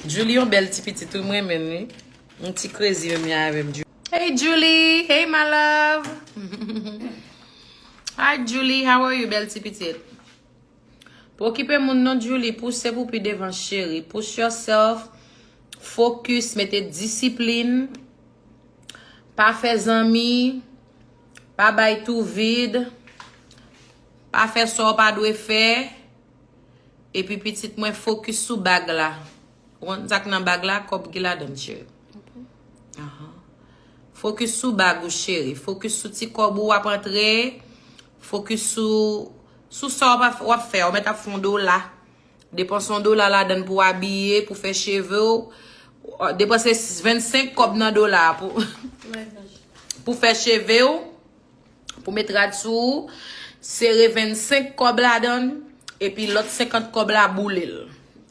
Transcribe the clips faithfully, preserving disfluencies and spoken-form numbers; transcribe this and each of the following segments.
Julie yon bèl ti pitit wi, m renmen l wi. Yon ti crazy menm jan avè m, Julie. Hey Julie, hey my love. Hi Julie, how are you, bèl ti pitit? Pa okipe moun non, Julie, pouse pou pi devan cheri. Push yourself, focus, mete disiplin, pa fè zanmi, pa bay tou vid, pa fè sa w pa dwe fè. Epi pitit mwen, focus sou bag la. Ou konn sa k nan bag la, kòb ki ladan l, cheri. Ahan. Focus sou bag ou, cheri. Focus sou ti kòb ou w ap antre. Focus sou, sou sa w ap, w ap fè. Ou mèt ap fè yon dola. Depanse yon dola ladan l pou abiye, pou fè cheve w. Depanse vennsenk kòb nan dola a pou, pou fè cheve w. Pou met rad sou ou, sere vennsenk kòb ladan l, epi lòt senkant kòb la boule l.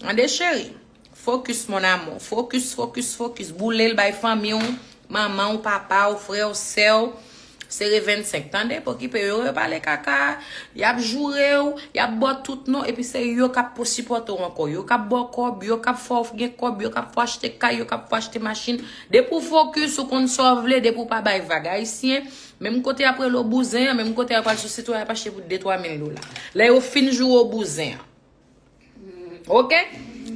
Tande cheri, focus mon amour, focus, focus, focus, boule l bay fanmi w, manman w, papa w, frè w, sè w, sere vennsenk, tande, pa okipe yo, yo pale kaka, y ap joure w, y ap ba w tout non, epi se yo k ap pou sipòte w ankò, yo k ap ba w kòb, yo k ap fè w gen kòb, yo k ap fè w achte kay, yo k ap fè w achte machin, depi w focus, ou konn sa w vle, depi w pa bay vag, ayisyen, menm kote y ap rele w bouzen an, menm kote y ap al sou sit ou, y ap achte pou de twa mil dola. Lè yo fin joure w bouzen an. Oke?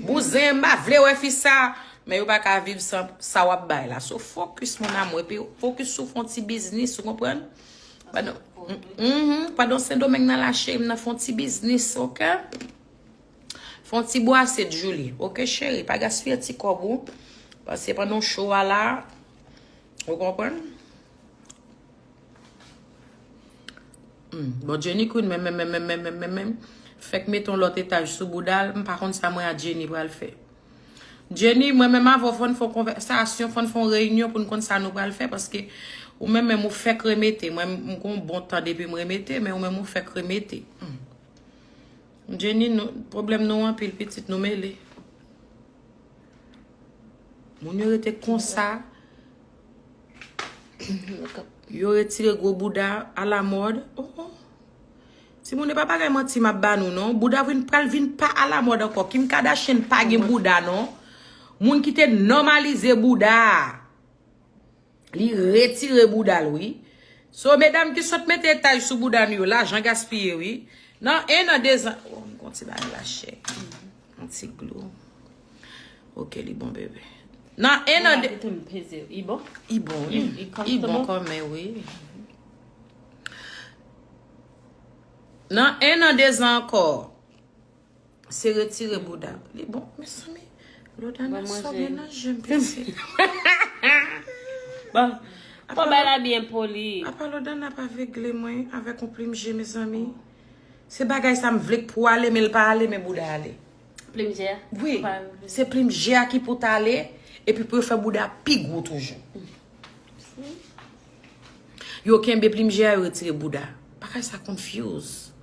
Bouzen an, m pa vle wè fi sa, men yo pa ka viv san sa w ap bay la. So, focus, mon amour, epi focus sou fè yon ti biznis, ou konprann? Pandan, mhm, pandan Sendomeng nan la, cheri, m nan fè yon ti biznis, oke? Fè yon ti bwase, Julie, oke, cheri? Pa gaspiye ti kòb ou, paske pandan w cho a la, ou konprann? Hmm. Bon, Jenny Queen, men, men, men, fèk mete yon lòt etaj sou bouda l, m pa konn sa mwen ak Jenny pral fè. Jenny, mwen menm avè w, fò n fè yon konvèsasyon, fò n fè yon reyinyon pou n konn sa nou pral fè, paske ou menm menm ou fèk remete. Mwen, m gon bon tan depi m remete, men ou menm ou fèk remete. Hmm. Jenny, nou, pwoblèm nou anpil, pitit, nou mele. Moun yo rete konsa. Yo retire gwo bouda alamòd. Oh, oh. Timoun, e pa bagay manti m ap ba nou, non. Bouda vin, pral vin pa alamòd ankò. Kim Kardashian pa gen bouda, non. Moun ki te nòmalize bouda a. Li retire bouda l, wi. So, medam ki sot mete etaj sou bouda nou yo, lajan gaspiye, wi. Nan en an, de zan, oh, m gon ti bagay la chè. Yon ti glou. Oke, li bon, bebe. Nan en an, de... Mwen la kite m peze. Li bon? Li bon, wi. Li, li comfortable? Li bon kòmè, wi. Nan en an, de zan ankò, se retire bouda. Li bon, mezanmi. Lodana sòt nan je m, piti. Bon, fò bay la byen poli. Apa Lodana pa vegle mwen avèk yon plim je, mezanmi. Se bagay sa m vle k pou ale, men l pa ale, men bouda ale. Plim je a? Wi, se plim je a ki pou t ale, epi pou yo fè bouda pi gwo toujou. Yo kenbe plim je a, yo retire bouda. Bagay sa confuse.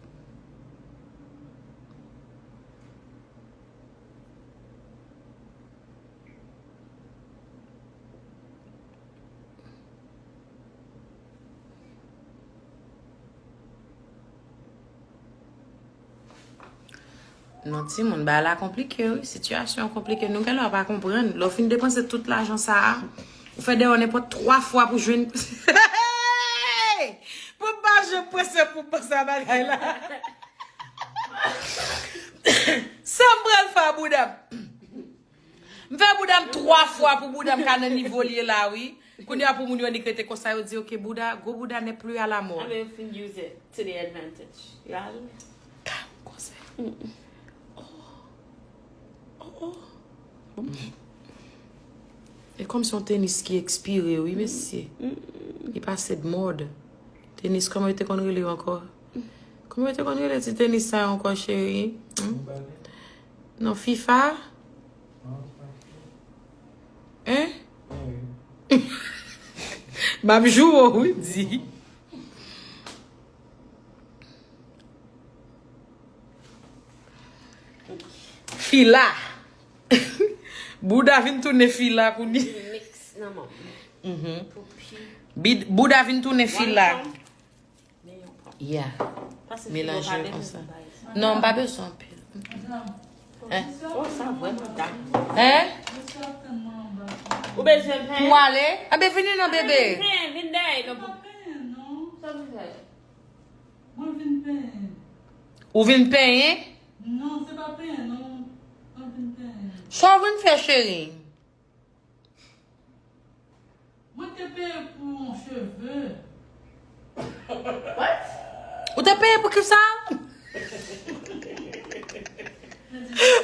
Non, timoun, bagay la konplike, wi. Sitiyasyon an konplike. Nou genlè pa konprann. Lè w fin depanse tout lajan sa a, ou fè deyò nenpòt twa fwa pou jwenn. Pou m pa jwenn prese pou m panse a bagay la. Sa m pral fè a bouda m. M fè bouda m twa fwa pou bouda m ka nan nivo l ye la, wi. Kounye a pou moun yo annik rete konsa, yo di, "Ok, bouda, gwo bouda n'est plus à la mode." I mean, if you use it to the advantage. Y'all. Konsa. Oh. Oh, oh. E kòmsi yon tenis ki ekspire, wi, mesye. Li pase de mòd. Tenis, kòman yo te konn rele yo ankò? Kòman yo te konn rele ti tenis sa yo ankò, cheri? Hmm? Non, FIFA? Hein? M ap joure w, wi, di. Fila. Bouda vin tounen fila kounye. Mix nan mòm. Mhm. Pou pi. Bid-, bouda vin tounen fila. One pound. Yeah. Paske fila pa bezwen bay sa. Melanje konsa. Non, m pa bezwen anpil. Hein? Oh, sa vrèman dak. Hein? Ou bezwen pen? Pou ale? Anben, vini non, bebe. Vin pen, vin dèyè non. Sa w vin fè? Mwen vin penyen. Ou vin penyen? Non, se pa penyen, non. Mwen vin penyen. Sa w vin fè, cheri? Mwen te peye pou yon cheve. What? Ou te peye pou ki sa?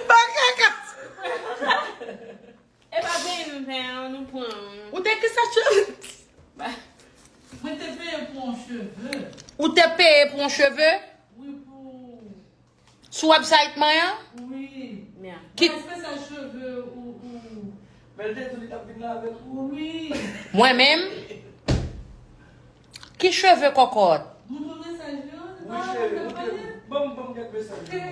Pa kaka. E pa penyen m fè an, nou pran. Ou te ki sa, cheri? Mwen te peye pou yon cheve. Ou te peye pou yon cheve? Wi, pou Sou website mwen an? Wi. Ki espesyal cheve ou, ou. Men l te di li t ap vin la avèk ou. Wi. Mwen menm? Ki cheve kòkòt? Mwen te mesaj yo. Wi, cheri, mwen te. Ban m, ban m kèk mesaj yo.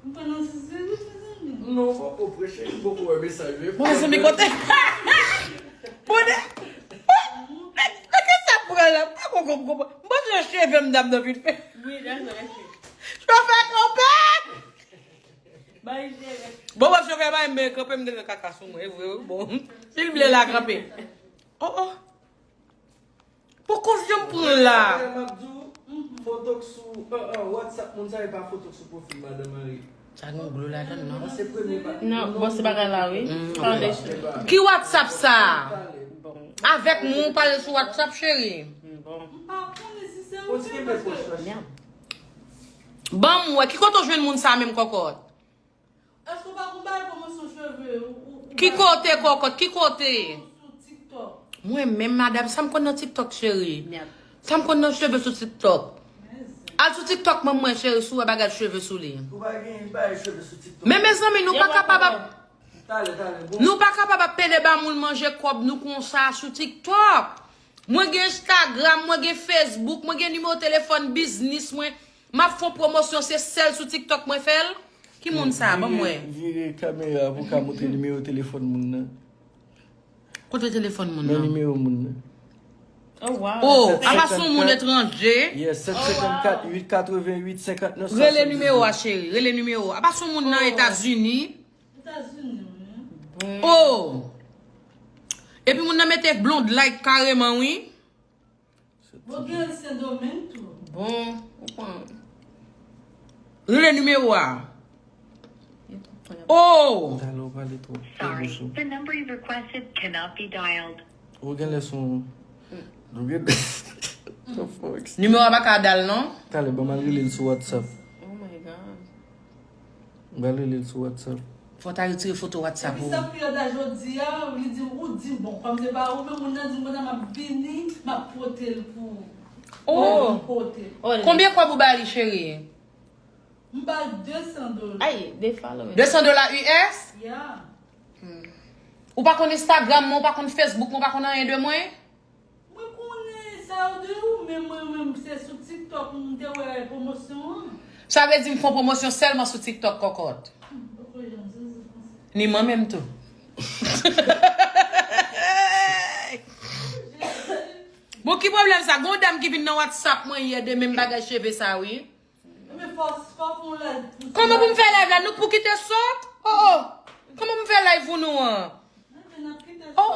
M pran nan sou sezi, mezanmi. Non, ou poko pre, cheri, m poko wè mesaj yo. Bon, mezanmi, kote? Bon, de. Nan ki sa pran la? M pa konprann, m konprann. M panse se cheve m dam nan vin fè. Wi, dam nan vin fè. Chofè kanpe! Bay cheve. Bon, bon, chofè bay men kanpe, m te fè kaka sou mwen, e vre, wi, bon. Pil ble la kanpe. Oh, oh. Poko janm pran la. M ap di w, foto k sou, an, an, WhatsApp moun sa, e pa foto k sou pwofil madan Mari. Sa gen glo ladan l, non? An, se premye ba. Non, bon, se bagay la, wi. Foundation. Ki WhatsApp sa? Bon. Avèk mwen ou pale sou WhatsApp, cheri? Bon. M pa konnen si se ou ki pase. Ban m wè, ki kote w jwenn moun sa menm, kòkòt? Èske w pa konn bay pwomosyon cheve ou, ou, ou Ki kote, kòkòt? Ki kote? Sou TikTok. Mwen menm, madanm, sa m konn nan TikTok, cheri? Sa m konn nan cheve sou TikTok? Al sou TikTok, manman mwen, cheri, si w wè bagay cheve sou li. Ou pa gen bagay cheve sou TikTok. Men, mezanmi, nou pa kapab ap, Talè, talè, bon. Nou pa kapab ap pede ba moun manje kòb nou konsa sou TikTok. Mwen gen Instagram, mwen gen Facebook, mwen gen nimewo telefòn biznis mwen. M ap fè yon pwomosyon, se sèl sou TikTok mwen fè l. Ki moun sa? Ban m wè. Vire, vire kamera pou w ka montre nimewo telefòn moun nan. Kote telefòn moun nan? Men nimewo moun nan. Oh, wow. Oh, apa se yon moun etranje? Yes, sèt senkannkat, uit katrevenn uit, senkannèf, swasanndizèt. Rele nimewo a, cheri. Rele nimewo a. Apa se yon moun nan Etazini? Etazini, wi. Oh! Epi moun nan mete blonde like kareman, wi. Bon, gen Sendomeng tou. Bon, ou konn. Rele nimewo a. Oh! Talè w pale twòp. Sorry, the number you've requested cannot be dialed. Ou genlè son. Ou genlè. The fuck? Nimewo a pa ka dal, non? Talè, ban m al rele l sou WhatsApp. Oh my God. M pral rele l sou WhatsApp. Fò w ta retire foto WhatsApp ou. Epi sa piyòd la jodi a, li di, ou di, bon, kòm se pa ou menm, moun nan di, "Bon, m ap vini, m ap pote l pou ou." Oh. M pote l. Konbyen kòb ou ba li, cheri? M ba l de san dola. Ay, de san dola. De san dola U S? Yeah. Ou pa konn Instagram mwen, ou pa konn Facebook mwen, ou pa konn anyen de mwen? Mwen konnen sa yo de ou, men mwen menm se sou TikTok m te wè pwomosyon an. Sa vle di m fè yon pwomosyon sèlman sou TikTok, kòkòt. Ni mwen menm tou. Bon, ki pwoblèm sa? Gon dam ki vin nan WhatsApp mwen yè de menm bagay cheve sa, wi. Kòman pou m fè live la? Nou pou kite sot? Oh, oh. Kòman pou m fè live pou nou an? Oh, oh.